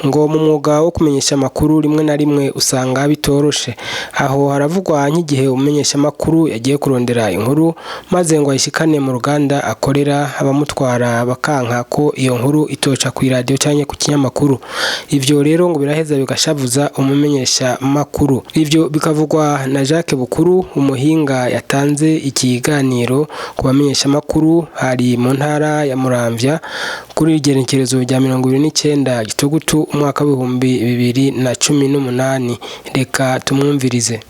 Ngo mu mwuga wo kumenyesha amakuru rimwe na rimwe usanga bitoroshe. Aho haravugwa nk'igihe umumenyesha amakuru yagiye kurondera inkuru, maze ngo ayishikane mu ruganda akorera, abamutwara bakanka ko iyo nkuru itoca ku iradiyo canke ku kinyamakuru. Ivyo rero ngo biraheza bigashavuza umumenyesha makuru. Ivyo bikavugwa na Jacques Bukuru, umuhinga yatanze ikiganiro ku bamenyesha amakuru hari mu ntara ya Muramvya kuri igenekerezo rya 29 Gitugutu umwaka w'2018. Reka tumwumvirize.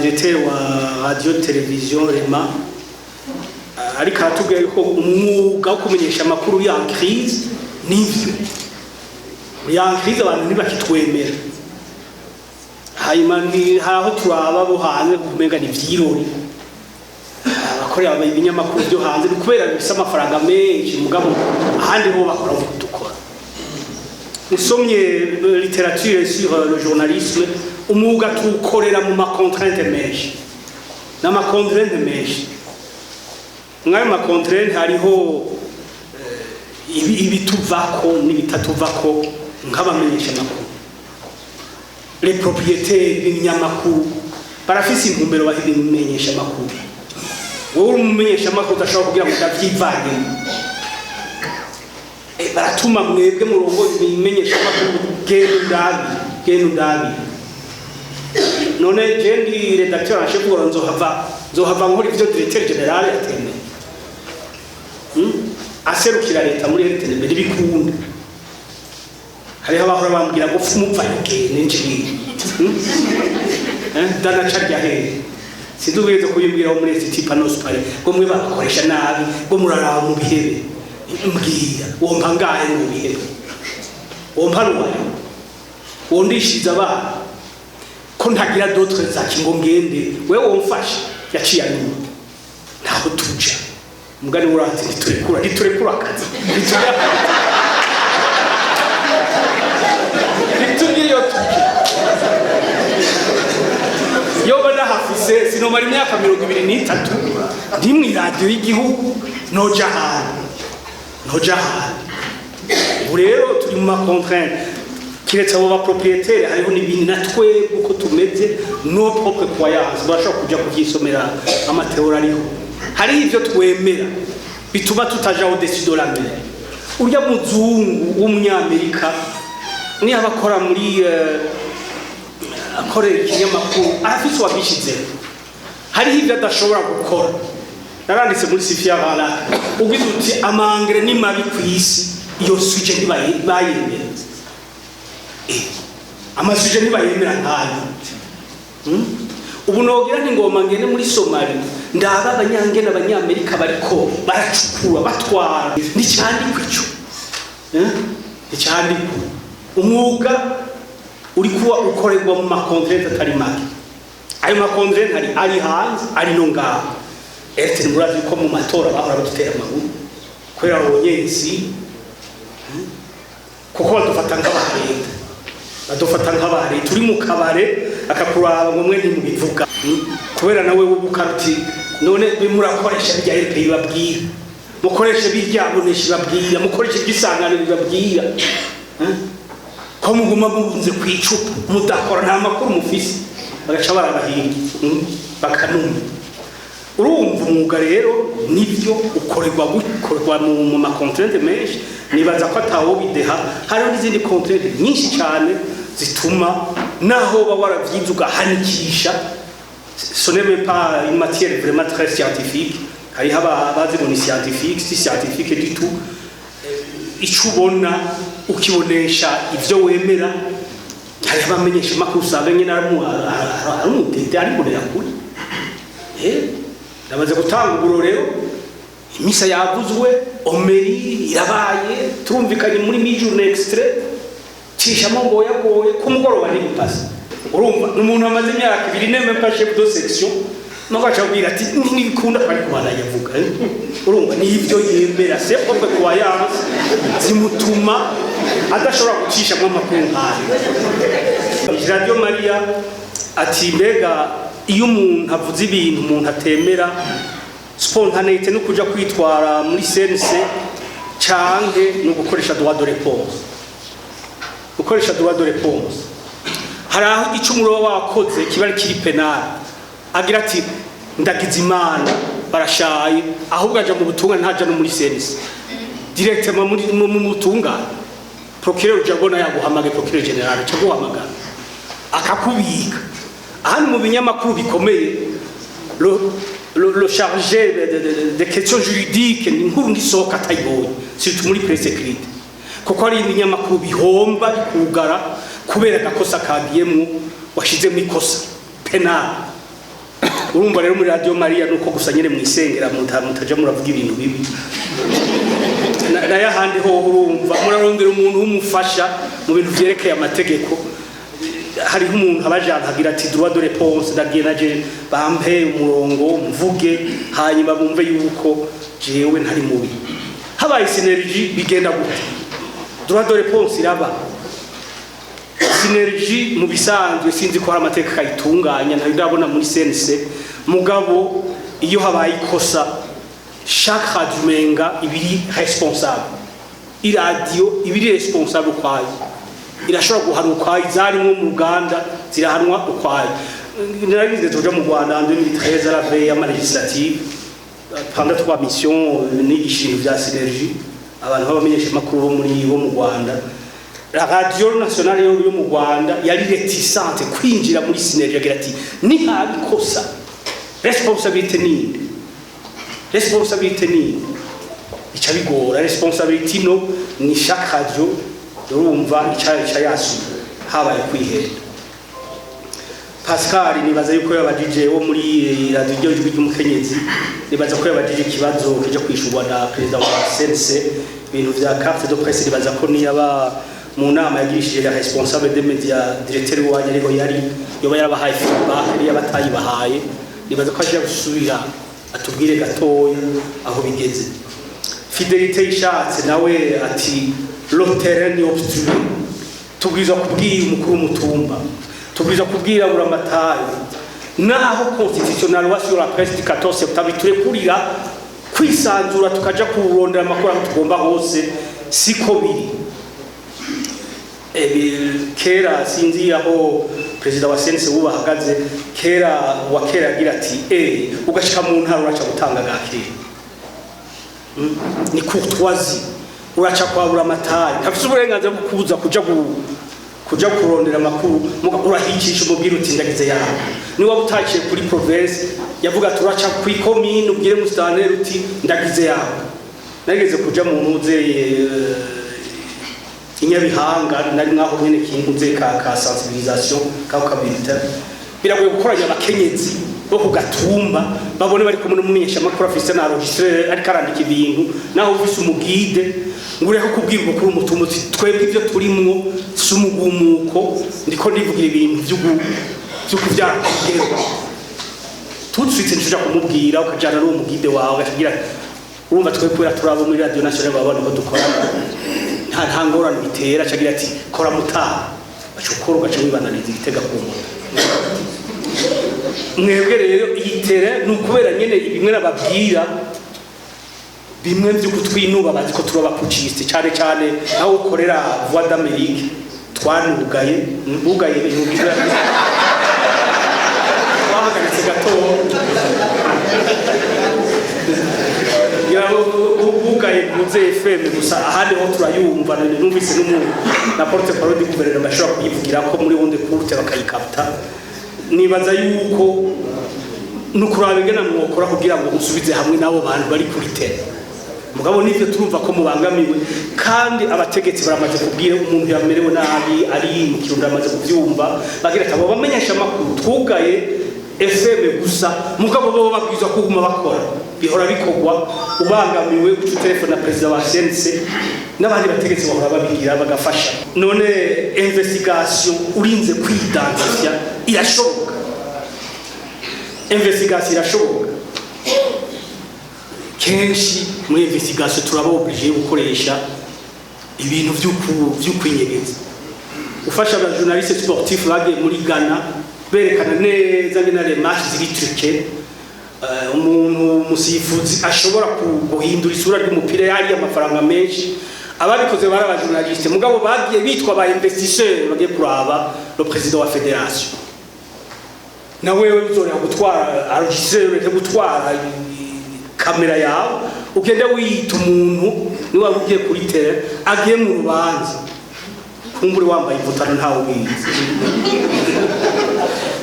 Directeur wa radio télévision Rema ariko aratubwira yuko umwuga wo kumenyesha amakuru ya crise. Nivyo, ya crise, abantu ntibakitwemera. Hanyuma ni haraho turaba bo hanze kumenga ni vyirori, abakorera ibinyamakuru byo hanze, ni kubera bifise amafaranga menshi, mugabo ahandi ho bakora nkuko dukora. Usomye littérature sur le journalisme, umwuga tuwukorera mu ma contraintes menshi, n'ama contraintes menshi. Mw'ayo ma contraintes hariho ibituvako n'ibitatuvako nk'abamenyesha amakuru. Les propriétaires b'ibinyamakuru barafise intumbero baha ibimenyesha amakuru. Wowe uri umumenyesha amakuru udashobora kugira ngo ndavyivanyemo. Baratuma mwebwe murongo ibimenyesha amakuru: "Genda undabi, genda undabi." None je ndi rédacteur en chef, ngo nzohava nkora ivyo directeur général yatemeye? Aserukira leta muri RTNB ntibikunda. Hariho abahora bambwira ngo mupfa gende njiye danaca rya hehe. Sinzi ubwiza kubimbwira wo muri Institut Panos Pare ngo mwe babakoresha nabi, ngo muraraba mu bihebe. Mbwira, wompa ngahe mu bihebe? Wompa ruwayo, wondishiza abana ko ntagira d'autres zaki ngo ngende, wewe womfashe yaciye anyuma, ntaho tuja. Umugani urazi, ntiturekura, ntiturekura akazi, ntitugira iyo tuja. Yoba nahafise sinomara imyaka 23 ndi mw'iradiyo y'igihugu, noja ahantu, noja ahantu. Ubu rero turi mu ma contraintes. Kiretse abo ba propriétaires, hariho n'ibindi na twebwe uko tumeze, nos propres croyances. Barashobora kuja kuvyisomera, ama théories ariho. Hariho ivyo twemera bituma tutaja au-dessus de la mêlée. Urya muzungu w'umunyamerika niba akora muri akorera ikinyamakuru, arafise uwabishizeho. Hariho ibyo adashobora gukora. Naranditse muri sifi y'abana, ugize uti ama engrais ni mabi ku isi, iyo sujet ntibayemera. Ama sujets ntibayemera nkayo. Ubu nogira nti ngoma ngende muri Somali ndaba abanyangene abanyamerika bariko baracukura batwara, nticyandikwa ico. Nticyandikwa. Umwuga uri kuba ukorerwa mu ma contraintes atari make. Ayo ma contraintes ari hanze, ari no ngaho. RTN, murazi ko mu matora bahora badutera amabuye kubera abonyensi, kuko badufata nk'abareta, badufata nk'abare turi mu kabare, akakuraba ngo mwe ntimubivuga. Kubera nawe ubukaruti none murakoresha bijya RPI babwira mukoreshe, bijya bonesha babwira mukoreshe, iby'isangano bibabwira. Ko muguma mubunze ku icupa mudakora, nta makuru mufise, bagaca barabahinga bakanuma. Urumva umwuga rero nibyo ukorerwa, gukorwa mu ma contraintes menshi. Nibaza ko atawo bideha. Hariho n'izindi contraintes nyinshi cyane zituma naho uba waravyize ugahanikisha, ce n'est même pas une matière vraiment très scientifique. Hariho abazi ngo ni scientifique, si scientifique du tout. Ico ubona ukibonesha ivyo wemera. Hariho abamenyesha makuru usanga nyine ari umutete, ari mbonera kuri. Ndamaze gutanga uburorero: imisa yavuzwe, homélie irabaye, turumvikanye muri mi-journée, extrait cishamo ngo yagoye ku mugoroba ntibipasa. Urumva ni umuntu amaze imyaka 2, même pas chef de section, nuko aca abwira ati ntibikunda, bari kubandanya avuga. Urumva nivyo yemera, ses propres croyances zimutuma adashobora gucishamo amakuru nk'ayo. Radio Maria ati: "Mbega iyo umuntu avuze ibintu umuntu atemera, spontanéité no kuja kwitwara muri CNC canke no gukoresha droit de réponse?" Gukoresha droit de réponse, hari aho igicumuro uba wakoze kiba ari kiri pénal, agira ati: "Ndagize Imana barashaye." Ahubwo aja mu butungane, ntaja no muri CNC, directement muri mu butungane. Procureur uja mbona yaguhamagaye, procureur général aca guhamagara akakubika. Ahandi mu binyamakuru bikomeye, le chargé de questions juridiques, ni inkuru ngisohoka atayibonye, surtout muri presse écrite, kuko hari ibinyamakuru bihomba, bikugara kubera agakosa kagiyemwo, washizemo ikosa pénal. Urumva rero muri Radio Maria nuko gusa nyene mwisengera, mutaja muravuga ibintu bibi. Nayo ahandi ho urumva murarondera umuntu w'umufasha mu bintu vyerekeye amategeko. Hariho umuntu abajana agira ati: "Droit de réponse, ndagiye naje bampe umurongo mvuge, hanyuma bumve yuko jewe ntari mubi." Habaye synergie, bigenda gute? Droit de réponse iraba synergie mu bisanzwe. Sinzi ko hari amateka kayitunganya, ntayo ndabona muri CNC. Mugabo iyo habaye ikosa, chaque radio umenga ibiri responsable, iradiyo ibiri responsable ukwayo, irashobora guhanwa ukwayo. Zarimwo mu ruganda zirahanwa ukwayo. Naragize tuja mu Rwanda en 2013, à la veille y'ama législative, pendant trois missions, nigisha ibintu vya synergie abantu b'abamenyeshamakuru bo muri bo mu Rwanda. La radio nationale yo mu Rwanda yari réticente kwinjira muri synergie, agira ati: "Nihaba ikosa, responsabilité ninde? Responsabilité ninde?" Ica bigora. Responsabilité no ni chaque radio, urumva ica yasura habaye kwihenda. Pascal, nibaza yuko yabajije wo muri radio Ijwi ry'Umukenyezi, nibaza ko yabajije ikibazo kija kwishurwa na perezida wa CNC, ibintu vya carte de presse. Nibaza ko niyaba mu nama yagirishije ya responsable des médias, directeur wanyu ariho yari, yoba yarabahaye feedback. Niyo batayibahaye, nibaza ko aje gusubira atubwire gatoya aho bigeze. Fidelité Ishatse nawe ati: "Le terrain ni obstrué, tubwirizwa kubwira umukuru w'umutumba, tubwirizwa kubwira buramatari, naho constitution na loi sur la presse du 14 septembre iturekurira kwisanzura tukaja kurondera amakuru aho tugomba hose, siko biri." Kera, sinzi aho perezida wa CNC wuba ahagaze, kera wa kera agira ati: "Ugashika mu ntara uraca gutanga gakera." Ni courtoisie, uraca kwa buramatari, ntafise uburenganzira bwo kubuza kuja kurondera amakuru. Urahicisha, umubwira uti: "Ndagize yawe." Niba utaciye kuri province, yavuga ati: "Uraca kuri commune, ubwire musitanteri uti: 'Ndagize yawe.'" Narigeze kuja mu ntuze inyabihanga, nari mwaho nyene kintuze ka sensibilisation ka militaire. Biragoye gukoranya abakenyezi bo ku gatumba, babone bari kumwe n'umumenyesha amakuru afise na enregistreur, ariko arandika ibintu, naho ufise umu guide, ngo ureke kubwira umukuru w'umutumba uti: "Twebwe ibyo turimwo si umugumuko, ndiko ndivugira ibintu vyo kuvyara kugero." Tout de suite ntuja kumubwira, ukajana n'uwo mu guide wawe, ugaca: "Urumva twe kubera turabo muri radio nationale, babona ko dukorana, nta ngorane bitera." Acagira ati: "Kora mutaha." Baca ukora, ugaca wibananiza igitega ku muntu. Mwebwe rero iyi terrain ni ukubera nyene bimwe nababwira, bimwe vyo kutwinuba, bazi ko turi aba putschistes, cyane cyane aho ukorera Voix d'Amérique. Twanugaye, bugaye ibintu bwiza, twahagaritse gato, bugaye muze FM gusa, ahandi ho turayumva. Numvise n'umuntu na porte parole du gouvernement ashobora kuyivugira ko muri ondes courtes bakayikapta. Nibaza yuko nukuraba ingene mwokora kugira ngo musubize hamwe n'abo bantu bari kuri terrain. Mugabo nivyo, turumva ko mubangamiwe, kandi abategetsi baramaze kubwira umuntu yamerewe nabi ari mu Kirundo, amaze kuvyumva, bagira ati: "Abo bamenyesha amakuru twugaye FM gusa, mugabo bo babwirizwa kuguma bakora." Bihora bikorwa, ubangamiwe uca telefone na perezida wa CNC n'abandi bategetsi, bahora babigira bagafasha. None investigation urinze kwidantifya irashoboka? Investigation irashoboka. Kenshi muri investigation turaba obligé gukoresha ibintu vy'ukwinyegeza. Ufasha aba journaliste sportif bagiye muri Ghana, berekana neza ngene les matchs ziri truquées, umuntu umusifuzi ashobora guhindura isura ry'umupira, yari amafaranga menshi. Ababikoze bari aba journalistes, mugabo bagiye bitwa ba investisseurs, bagiye kuraba le président wa fédération. Na wewe uzorera gutwara enregistreur, ureke gutwara kamera yawe, ugende wiyita umuntu niba ugiye kuri terrain, agiye mu rubanza, kumbure wambaye imvutano, ntawe ubizi.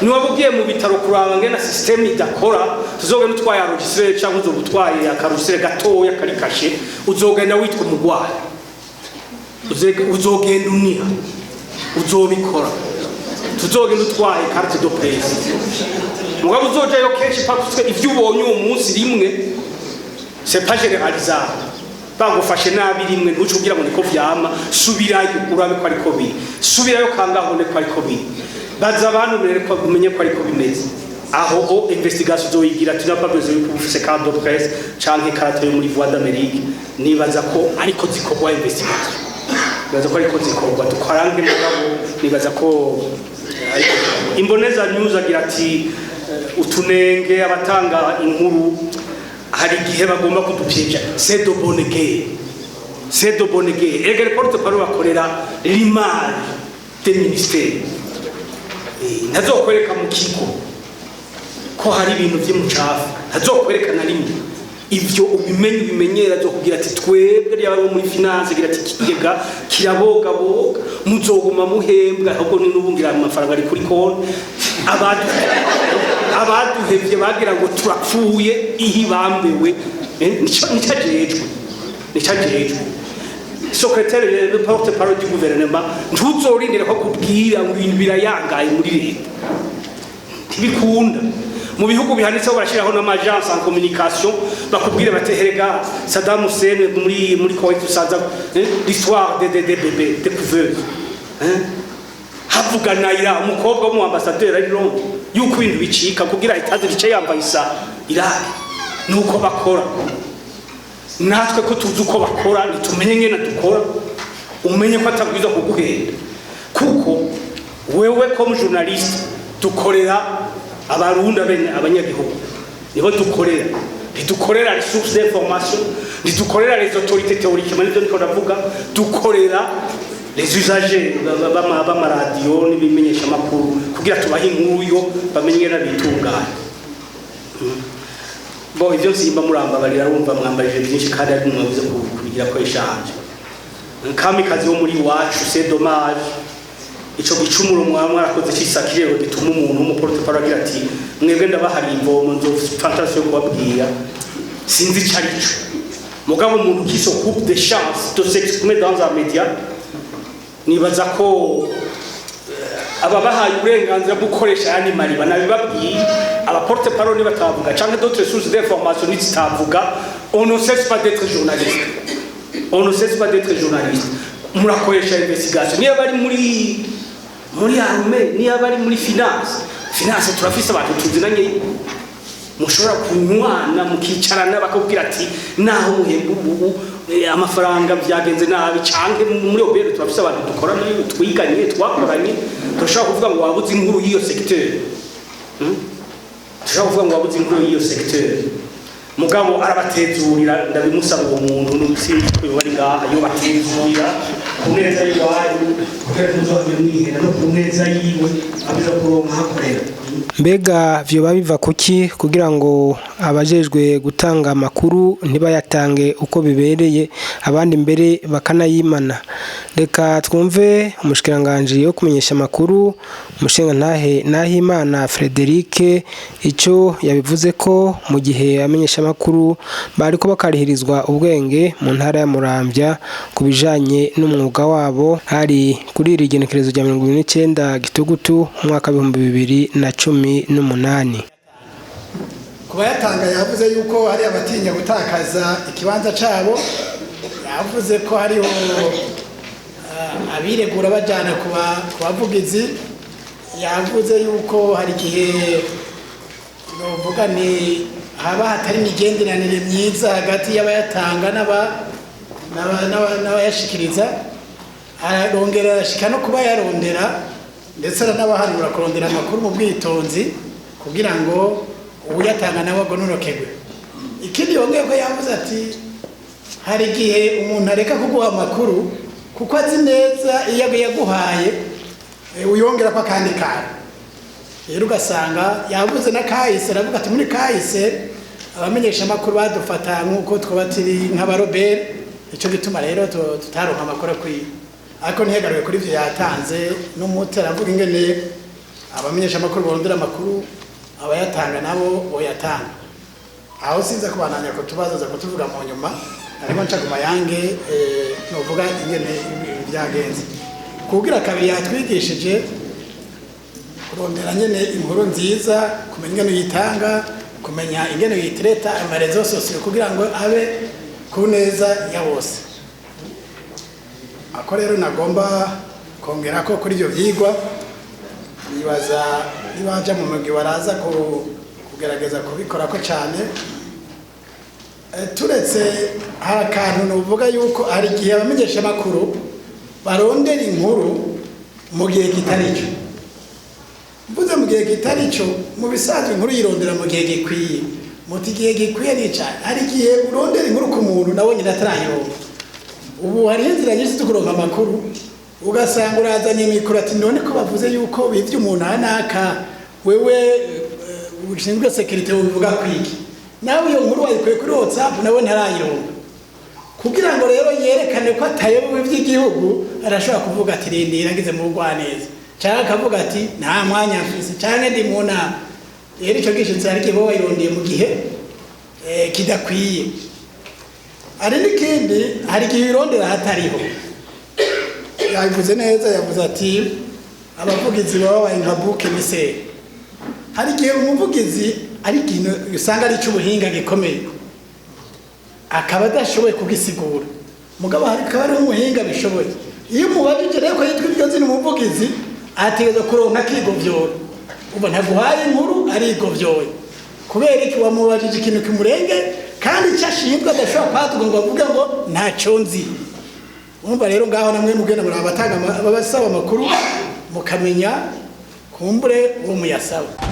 Niwaba ugiye mu bitaro kuraba ngena système idakora, tuzogenda utwaye enregistreur cyangwa uzoba utwaye aka enregistreur gatoya kari kashe, uzogenda witwa umugwayi, uzogenda uniha, uzobikora. Tuzogenda utwaye carte de presse, mugabo uzojayo kenshi, parce que ivyo ubonye uwo munsi rimwe, c'est pas généralisable. Bagufashe nabi rimwe, ntuce ugira ngo niko vyama. Subirayo urabe ko ariko biri, subirayo kangaho ko ariko biri, baza abantu mbere ko umenye ko ariko bimeze. Aho o investigation uzoyigira, tu n'as pas besoin yuko ufise carte de presse canke carte yo muri Voix d'Amérique. Nibaza ko ariko zikorwa investigation, nibaza ko ariko zikorwa dukorange, mugabo nibaza ko ariko. Imboneza News agira ati utunenge abatanga inkuru hari igihe bagomba kudupyeja. C'est de bonne guerre, c'est de bonne guerre. Erega les porte-parole bakorera l'image des ministères. Ntazokwereka mu kigo ko hari ibintu vy'umucafu, ntazokwereka na rimwe. Ivyo ubimenye, ubimenyera, azokubwira ati twebwe ryaba bo muri finance, agira ati ikigega kirabogaboga, muzoguma muhembwa. Ahubwo ni n'ubu ngira amafaranga ari kuri konti. Abaduhevye bagira ngo turapfuye, ihi bambewe. Nico ajejwe, nico ajejwe secrétaire, le porte parole du gouvernement. Ntuzorindire ko kubwira ngo ibintu birayangaye muri leta, ntibikunda. Mu bihugu bihanitseho barashyiraho n'ama agences en communication, bakubwira bati herega Saddam Hussein muri Kuwait usanza l'histoire des bébés des couveuses, hein? Havuga Naira, umukobwa w'umu ambassadeur ari Londres, yuko ibintu bicika kugira itazi rice yambaye isa Iraq. Nuko bakora. Natwe ko tuzi uko bakora, ntitumenye ngene dukora. Umenye ko atabwiza kuguhenda, kuko wewe comme journaliste dukorera abarundi, bene abanyagihugu nibo dukorera. Ntidukorera les sources d'information, ntidukorera les autorités théoriquement, nivyo ndiko ndavuga. Dukorera les usagers b'amaradiyo n'ibimenyeshamakuru, kugira tubahe inkuru yo bamenye ingene bitunganya. Bo ivyo nsimba murambabarira, rumva mwambarije byinshi kandi ari mwabuze kubigira ko échange. Kamikazi wo muri iwacu, c'est dommage, ico gicumuro mwaba mwarakoze cisakirego gituma umuntu w'umu porte-parole agira ati mwebwe ndabahari imvomo, nzofantasi yo kubabwira, sinzi ico ari cyo. Mugabo umuntu qui s'occupe des chances de s'exprimer dans un média, nibaza ko ababahaye uburenganzira bwo gukoresha ayandi mariba nabibabwiye. Aba porte-parole nibatavuga canke d'autres sources d'information nizitavuga, on ne cesse pas d'être journaliste, on ne cesse pas d'être journaliste. Murakoresha investigation, niyo bari muri armée, niyo bari muri finance, turafise abantu tuzinanye mushobora kunywana, mukicarana, bakabwira ati naho muhembwa ubu amafaranga byagenze nabi, canke muri OBR turafise abantu dukorana, twiganye, twakoranye, turashobora kuvuga ngo wabuze inkuru y'iyo secteur. Turashobora kuvuga ngo wabuze inkuru y'iyo secteur. Mugabo arabatezurira, ndabimusaba uwo muntu, n'usinzi ko yoba ari ngaha, yo batezurira ku neza y'iwanyu, kugira ntuzohave mwihenda, no ku neza yiwe abiza kuronka hakorera. Mbega vyoba biva kuki kugira ngo abajejwe gutanga amakuru ntibayatange uko bibereye, abandi mbere bakanayimana? Reka twumve umushikiranganji wo kumenyesha amakuru, umushingantahe Nahimana Frederic, ico yabivuze ko mu gihe abamenyesha amakuru bariko bakarihirizwa ubwenge mu ntara ya Muramvya ku bijanye n'umwuga wabo, hari kuri iri genekerezo rya 29 Gitugutu umwaka 2018. Ku bayatanga, yavuze yuko hari abatinya gutakaza ikibanza cabo, yavuze ko hariho abiregura bajyana ku bavugizi, yavuze yuko hari igihe novuga ni haba hatari imigenderanire myiza hagati y'abayatanga n'abayashikiriza. Arongera arashika no kuba yarondera, ndetse aranabahanura kurondera amakuru mu bwitonzi kugira ngo uwuyatanga nawe agonorokegwe. Ikindi yongeye ko yavuze ati Hari igihe umuntu areka kuguha amakuru kuko azi neza iyo yaguhaye uyongera ko akandi kantu. Rero ugasanga yavuze na kahise, aravuga ati muri kahise abamenyesha amakuru badufata nk'uko twaba turi nk'abarobere, icyo gituma rero tutaronka amakuru akwiye. Ariko ntiyagaruye kuri ibyo yatanze n'umuti, aravuga ingene abamenyesha amakuru barondera amakuru, abayatanga nabo boyatanga. Aho sinza kubandanya kutubaza, za kutuvuga mu nyuma, ariko nca ku mayange novuga ingene byagenze. Kugira kabiri yatwigishije kurondera nyene inkuru nziza, kumenya ingene uyitanga, kumenya ingene uyitreta ama réseaux sociaux kugira ngo abe ku neza ya bose. Ako rero nagomba kongera ko kuri ibyo vyigwa, nibaza nibaja mu mugwi baraza kugerageza kubikorako cyane. Turetse hari akantu nuvuga yuko hari igihe abamenyesha amakuru barondera inkuru mu gihe kitari cyo. Mvuze mu gihe kitari cyo, mu bisanzwe inkuru yirondera mu gihe gikwiye. Muti igihe gikwiye ni cyane, hari igihe urondera inkuru ku muntu nawe nyine atarayironka. Ubu hariho inzira nyinshi zo kuronka amakuru, ugasanga urazanye mikoro ati none ko bavuze yuko bivye umuntu hanaka, wewe ushinzwe sécurité ubivuga kwiki? Nawe iyo nkuru wayikuye kuri WhatsApp, nawe ntarayironka. Kugira ngo rero yerekane ko atayobewe iby'igihugu, arashobora kuvuga ati rindira ngize mu neza, cyangwa akavuga ati nta mwanya mfise, cyangwa ndi mu nama. Rero icyo gishitse, hari igihe baba wayirondeye mu gihe kidakwiye. Hari n'ikindi, hari igihe wirondera hatariho. Yabivuze neza, yavuze ati abavugizi baba babaye nka bouc émissaire. Hari igihe umuvugizi ari ikintu usanga ari icy'ubuhinga gikomeye, akaba adashoboye kugisigura, mugabo hari akaba ari umuhinga bishoboye. Iyo umubajije rero ko yitwa iryo zina umuvugizi, ategerezwa kuronka akigovyora. Ubu ntaguhaye inkuru, arigovyoye. Kubera iki? Wamubajije ikintu kimurenge kandi icyo ashinzwe, adashobora kwaduka ngo avuge ngo ntacyo nzi. Urumva rero ngaho namwe mugenda muri abatanga abasaba amakuru, mukamenya kumbure uwo muyasaba.